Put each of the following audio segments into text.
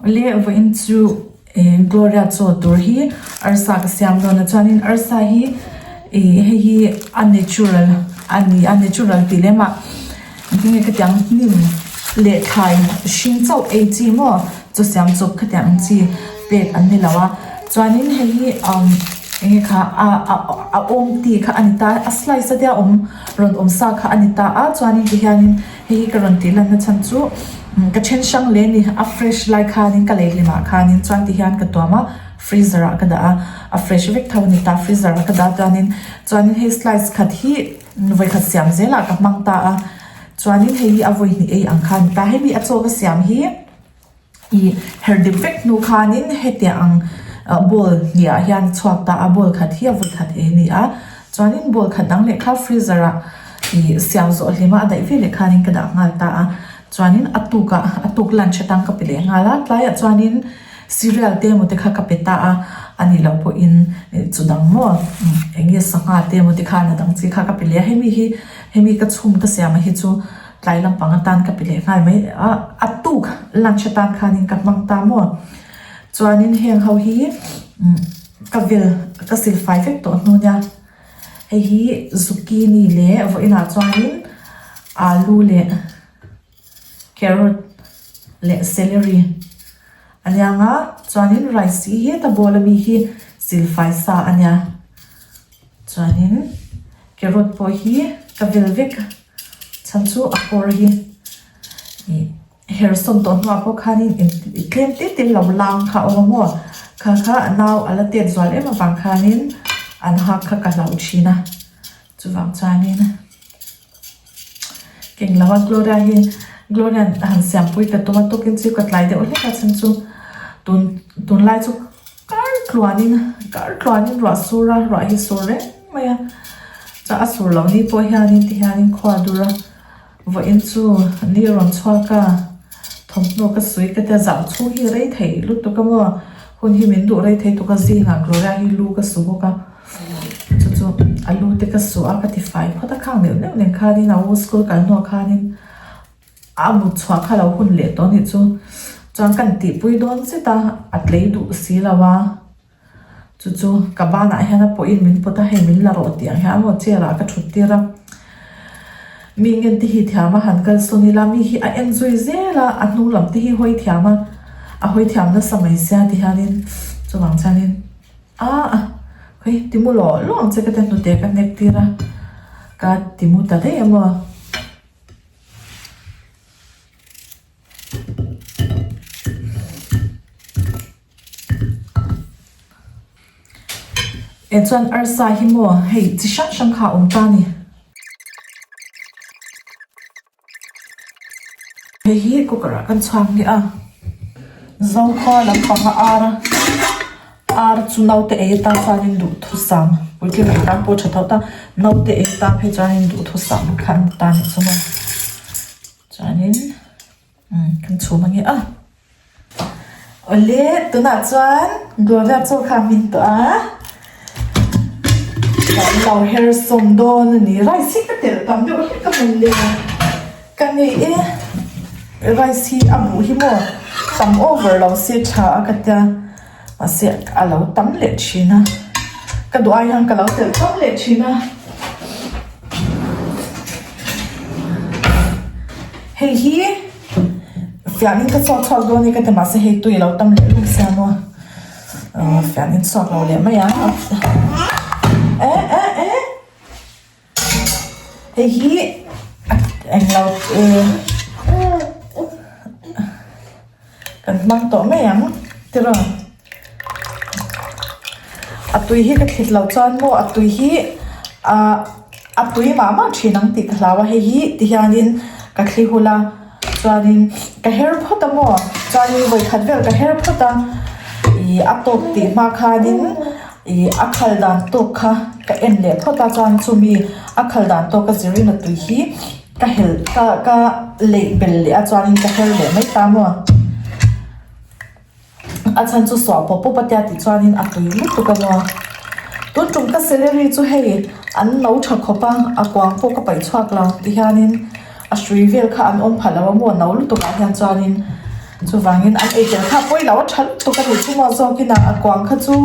Le vawiin chu eh Gloria chaw tur hi arsa ka siam dawn a chuanin arsa hi ih hei hi a natural a ni a natural tih lem ah engtin nge khatiang hnim leh thlai hring chauh ei chi maw chaw siam chawp khatiang ang chi pek an ni lo a chuanin hei hi umm eng nge kha a a a awm tih kha a ni ta a slice a tia awm rawn awm sa kha a ni ta a chuanin tihianin hei hi ka rawn tih lan na chhan chu ka then hrang hle a ni a fresh lai khanin ka lei hlimah khanin chuan tihian ka tuam a freezer ah ka dah a a fresh vek tho a ni ta freezer ah ka dah chuanin chuanin hei slice khat hi vawikhat siam zelah ka hmang ta a chuanin hei hi a vawi hnih ei ang kha a ni ta hemi a chaw ka siam hi. Ih her dip vek hnu khanin hetiang ang bowl hniah hian a chhuak ta a, bowl khat hi a vawi khat ei a ni a, chuanin bowl khat dang leh kha freezer ah ih siam zawh hlima a daih ve leh khanin ka dah nghal ta a, chuanin a tukah a tuk lunch atang ka pe leh nghal a, tlaiah chuanin cereal te emaw te kha ka pe ta a, a nih loh pawhin chu dang maw eng nge sangha te emaw te khan a dang chi kha ka pe leh a, hemi hi hemi ka chhum ka siam a hi chu. Tlai lampang atan ka pe leh nghal mai a, a tuk lunch atan khanin ka hmang ta maw? Chuanin heng ho hi ka vel ka sil fai vek tawh hnu nia, hei hi zucchini leh vawiinah chuanin alu leh carrot leh celery a nia nga, chuanin rice hi heta bowl ami hi sil fai sa a nia, chuanin carrot pawh hi ka vel vek. Chhan chu a kawr hi ih her sawn tawh hnuah pawh khanin ih tlem te te lo lang kha a awm a maw kha kha a nau a la tet zual em avang khanin an hak kha ka hlauh thin a chuvang chuanin keng lo a Gloria hi Gloria an han siampui ka tum a tukin chu ka tlai deuh hlek a chhan chu tun tunlai chu kar tluanin kar tluanin ruah sur a ruah hi sur reng mai a chuan a sur loh ni pawh hianin ti hianin khua dur a vawiin chu ni rawn chhuak a thawmhnaw ka sawi ka tia zau chhung hi rei thei lutuk a maw hun hi min duh rei thei tuk a zingah Gloria hi lu ka su bawk a chu chu a lu te ka su a ka ti fai phawt a khang neuh neuh nen khanin a u school kal hnuah khanin a mut chhuah kha lo hun leh tawh a nih chu chuan kan tihpui dawn zet a a tlei duh si lo a. Chu chu ka banah hian a pawhin min pawt a, hei min la rawh tih ang hian amaw chair ah ka thut tir a. Mi ngen te hi thiam a han kal sawn ila, mi hi a en zui zel a, a hnung lam te hi hawi thiam a, a hawi thiam nasa mai sia ti hianin chuvang chuanin aah khawi ti mu lawh lawh ang che ka ti a, hnute ka hnek tir a, ka ti mu ta daih amaw. Eh chuan arsa hi maw hei chi hrang hrang kha a awm ta a ni. Hei hi cooker ah kan chhuak nia a zokhua lampanga ar a ar chu naute ei atan chuanin duhthusam puitling ei tan pawh a tha tho ta naute ei atan phei chuanin duhthusam kha an ni ta a nih chu maw chuanin. Umm kan chhum ange a. Awle tunah chuan Gloria chaw kha a hmin tawh a. Kan lo her sawm dawn a ni. Rice hi ka telh tam deuh hlek a hmun le. Ka ngei e. Rice hi a buh hi maw tam over lo se tha a ka tia. Mahse a lo tam leh thin a. Ka duh ai hian ka lo telh tam leh thin a. Hei hi fiahnin ka chhuak chhuak dawn a ni ka ti mahse hei tui a lo tam leh lutuk sia maw ahh fiahnin chhuak lo leh mai ang eh eh eh hei hi englo eh Kan hmang tawh mai ang tiraw a tui hi ka thlit loh chuan maw a tui hi ah a tui mah mah thin ang tih ka hlau a hei hi ti hianin ka thli hul a chuanin ka her phawt a maw chuanin vawikhat vel ka her phawt a ih a tawp tih hma khanin ih a khal dan tawk kha ka en leh phawt a chuan chumi a khal dan tawk a zirin a tui hi. Ka helh ka ka leih bel leh a chuanin ka her leh mai ta maw? A chhan chu suah pawp pawp a tia tih chuanin a tui lutuk a maw? Tun tum ka celery chu hei an no tha khawp a, a kuang pawh ka paih chhuak lo ti hianin a hrui vel kha an awm phah lo a maw no lutuk ah hian chuanin. Chuvangin an ei tel kha pawi lo a tha lutuk a ni chu maw zawkin a kuang kha chu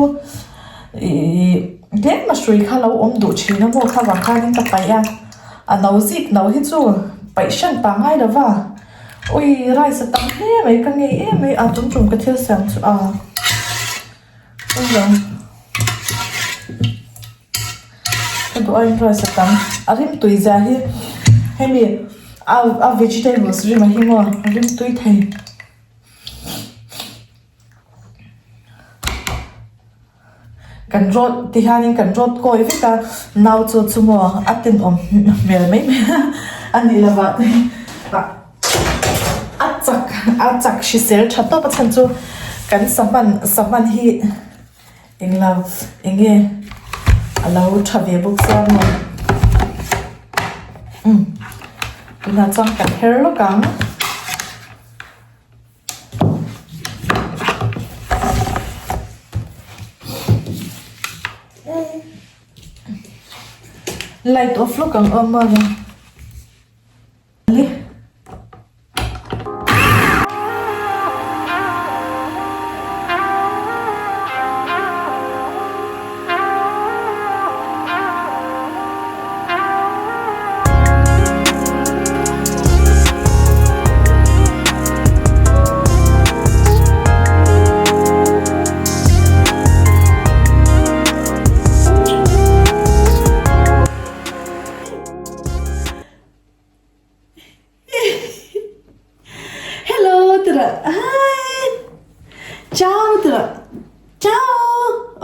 ihh tlem a hrui kha lo awm duh thin a maw kha vang khanin ka paih a, a no zik no hi chu paih hran pah ngai lo va, ui rice a tam hle mai ka ngei em mai a tum tum ka thil siam chu a Ka duh aiin rice a tam a rimtui zia hi hemi a a vegetables rim ah hi maw a rimtui thei. Kan rawt ti hianin kan rawt kawi vek a nau chu chu maw a tenawm hmel mai mai a a nih lovah te a chak a chak hrisel tha tawp a chhan chu kan sahman sahman hi. Englo enge a lo tha ve bawk sia maw umm tunah chuan kan her lawk ang. Light off lawk ang aw maw. Hello ti rawh hi ciao ti rawh ciao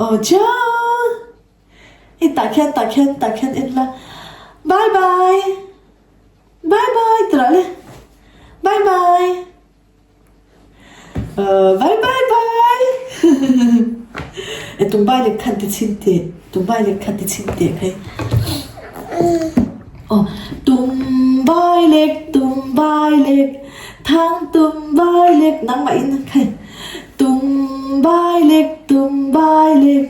aw ciao hei tah khian tah khian tah khian en la bye bye bye bye ti rawh le bye bye. Bye bye bye e tumbai lek khan ti chhin teh tumbai lek khan ti chhin teh khai aw tumbai lek tumbai lek thang tumbai lek nangmah in khai tumbai lek tumbai lek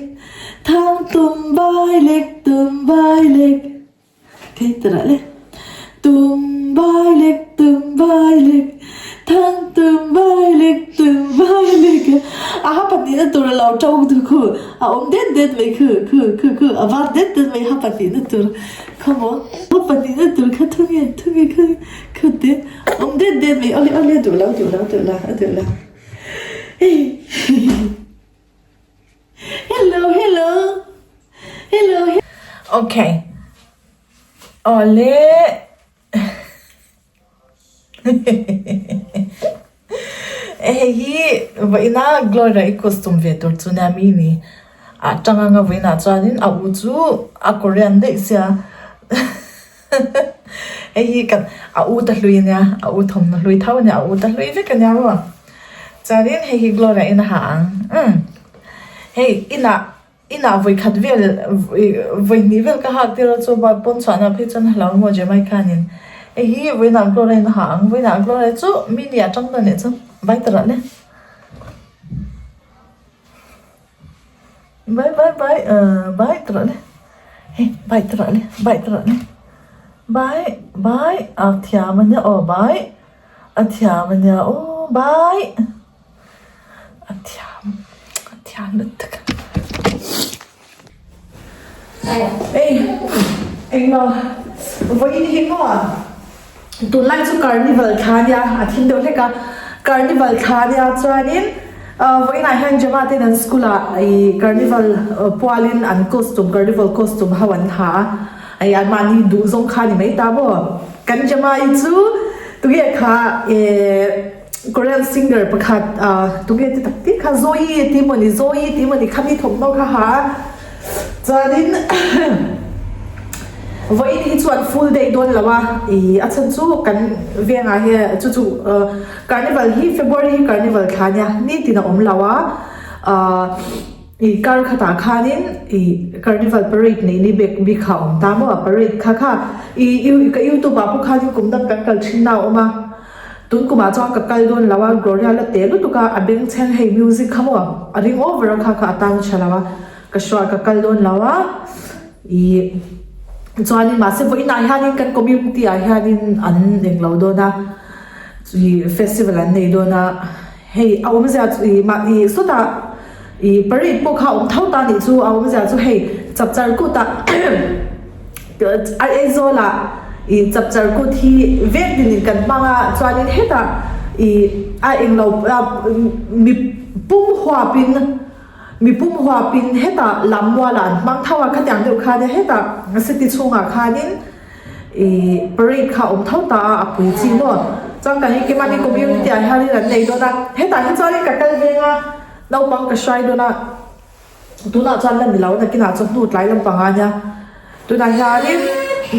thang tumbai lek tumbai lek. Thei ta rah le. Tum vai lek tum vai lek thang tum vai lek tum vai lek a ha pahnihna tur a lo to tu khu a awm det det mai khu khu khu khu a var det det mai ha pahnihna tur khaw maw ha pahnihna tur kha thu nge thu nge khu khu te awm det det mai awle awle duh lo duh lo duh lo a duh lo hei Hello hello hello okay awle hei hi vawiina Gloria i costume ve tur chu nia mi ni ah tang anga vawiinah chuanin a u chu a Korean daih sia hei hi kan a u ta hlui ania a u thawmhnaw hlui tho ania a u ta hlui vek ania maw chuanin hei hi Gloria in a ha ang umm hei inah inah vawi khat vel vawi hnih vel ka hak tir a chu bak pawn chhuahna phei chuan a hlau maw Jamaica nen hei hi vawiinah Gloria in a ha ang vawiinah Gloria chu mini ah tang dawn leh chu vai ta rah le. Bye bye bye uh bye ta rawh le hei bye ta rawh le bye ta rawh le bye bye a thiam ania aw bye a thiam ania aw bye a thiam a thiam lutuk hei engmaw vawiin hi maw. Tunlai chu carnival thla ania a thim deuh hlek a, carnival thla ania chuanin vawiinah hian Java ten an school ah ih carnival pualin an costume carnival costume ho an ha a, ih an mahni duh zawng kha a ni mai ta maw. Kan Java hi chu tunge kha ih Korean singer pakhat ah tunge ti tak tih kha Zoe tih mawni Zoe tih mawni khami thawmhnaw kha ha a. Chuanin vawiin hi chuan full day dawn lo a, ih a chhan chu kan vengah hian chu chu carnival hi February hi carnival thla ania nitin a awm lo a, ah ih kar khatah khanin ih carnival parade neih ni bek bik kha a awm ta maw parade kha kha ih ka youtube ah pawh khanin kum dang kan kal thin na a awm a, tun kumah chuan ka kal dawn lo a Gloria la te lutuk a, a bengchheng hei music kha maw a ring over a kha kha a tan tha lo a. Ka hruai ka kal dawn lo a, ih chuanin mahse vawiinah hianin kan community ah hianin an englo dawn a, ih festival an nei dawn a. Hei a awmzia chu ih mah ih sawtah ih parade pawh kha a awm tho ta nih chu a awmzia chu hei chapchar kut ah Aizawl ah ih chapchar kut hi vek din in kan hmang a chuanin hetah ih a englo mi pum huap in mi pum huap in hetah lammual ah an hmang tho a khatiang deuh khan hetah city chhungah khanin. Ih parade kha a awm tho ta a, a pui chi maw? Chuan kan Hikimani community ah hianin an nei dawn a, hetah hi chuanin ka kal veng a, naupang ka hrai dawn a, tunah chuan la ni lo, nakinah chuan hnu tlai lampang ah nia, tunah hianin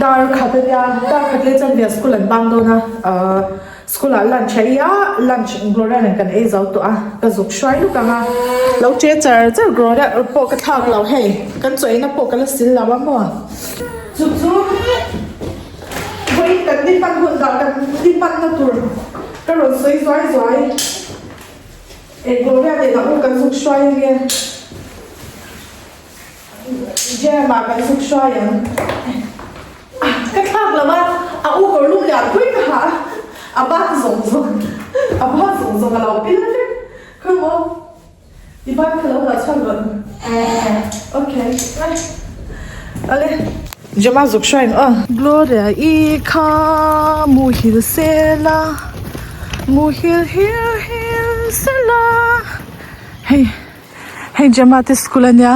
dar khat a nia, dar khat leh chuan via school an bang dawn a, ahh school ah lunch a ei a, lunch Gloria nen kan ei zo tawh a, ka zuk hruai luk ang a, lo che char char Gloria pawh ka thlak lo hei, kan chaw eina pawh ka la sil lo a maw? Chu chu vawiin kan ni hman hun dah kan ni hmanna tur ka rawn sawi zuai zuai. Eng Gloria nen a u kan zuk hruai ange. Jam ah kan zuk hruai ang. Ka thlak lo a, a u kawr lum lian pui ka ha a, a ban zawng zawng a ban zawng zawng a lo pil vek. Khawimaw. I ban kha lo dah chhuak rawh. Ok. Ale. Jama zuk hruai ang aw. Gloria i kha muhil sela muhil hil hil sela hei hei Jama te school ania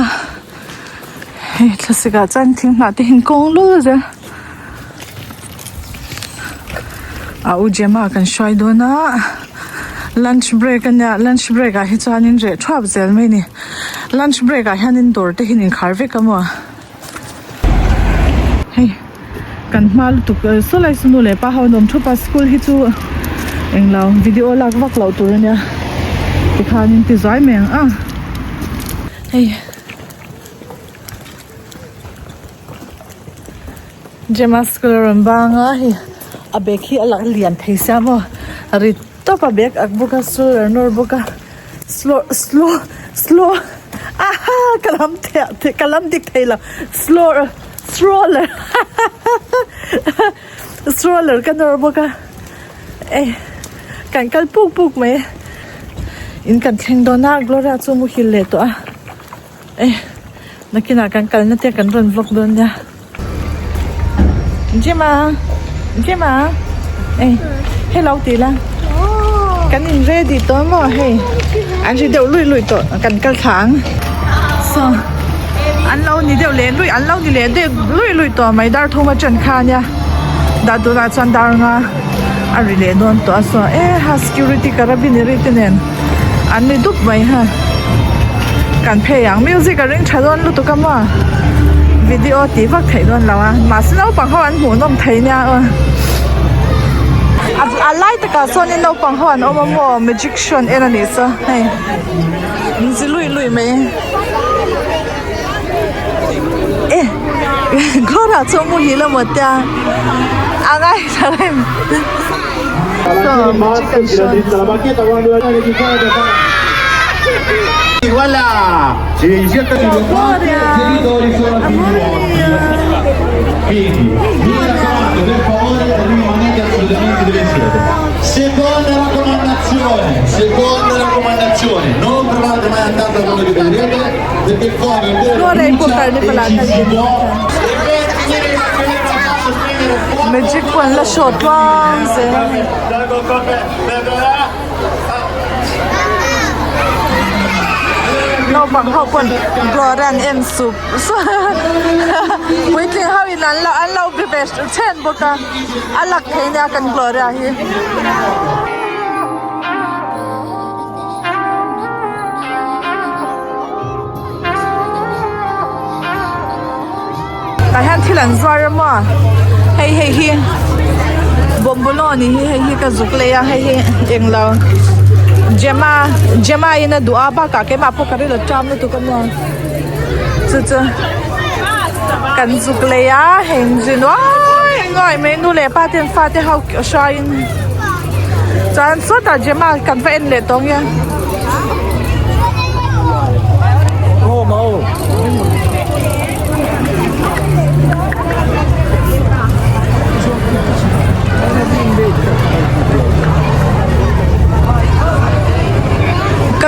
hei thlasik ah chuan thing hnah te hi an kawng lul zel. A u Gemma kan hruai dawn a lunch break a nia lunch break ah hi chuanin reh thuap zel mai a ni lunch break ah hianin dawr te hi an inkhar vek a maw hei kan hma lutuk saw lai saw nu leh pa ho an awm thup a school hi chu englo video lak vak loh tur a nia tikhanin ti zuai mai ang a hei. Gemma school a rawn bang a hei a bag hi a lang lian thei sia maw a rit tawp a bag ak bawk a stroller nawr bawk a slow slow slow aha ka lam theih ah ka lam dik thei lo slow stroller stroller ka nawr bawk a eh kan kal puk puk mai in kan thleng dawn a Gloria chu a muhil leh tawh a. E nakinah kan kalna te kan rawn vlog dawn nia Gemma Gemma e hello tih la kan in ready tawh maw hei an ri deuh luih luih tawh kan kal thla ang saw an lo ni deuh leh luih an lo ni leh deuh luih luih tawh mai dar thum atang kha ania dah tunah chuan dar anga a ri leh dawn tawh a saw e ha security carabineri te nen. An ni dup mai ha. Kan phei ang music a ring tha dawn lutuk a maw video tih vak theih dawn lo a mahse naupang ho an hmuh nawm thei nia aw a lai takah sawnin naupang ho an awm a maw magic show an en a nih chu hei an zi luih luih mai e Gloria chu a muhil a maw tia a ngaithla reng. Magic pawh an la show tluang zel a ni. Naupang ho pawn Gloria an en sup sup a puitling ho in an lo an lo be ve chhen bawk a a luck thei nia kan Gloria hi. Tah hian thil an zuar a maw hei hei hi bawngboloni hi hei hi ka zuk lei a hei hi englo Gemma Gemma in a duh a bakah keimah pawh ka rilru ṭam lutuk a maw chu chu kan zuk lei a hei zin nuai nuai mai nu leh pa ten fate ho hruaiin chuan sawtah Gemma kan va en leh tawh ang e.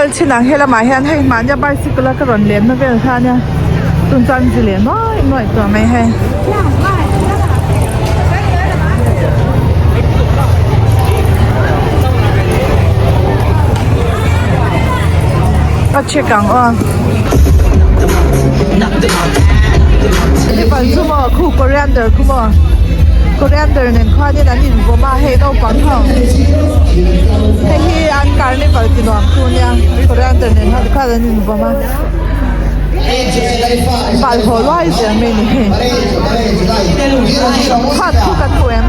kal chin ang helamah hian hei mahnia bicycle a ka rawn lenna vel kha ania tun chuan zi leh nuai nuai tawh mai hei. Ka check ang aw. Carnival chu maw khu coriander khu maw coriander nen khuanin an invawm a hei naupang ho hei hi an carnival ti nuam tu nia coriander nen ho khan an invawm a bal haw luai zel mai ni hei khat khu kan hmu em.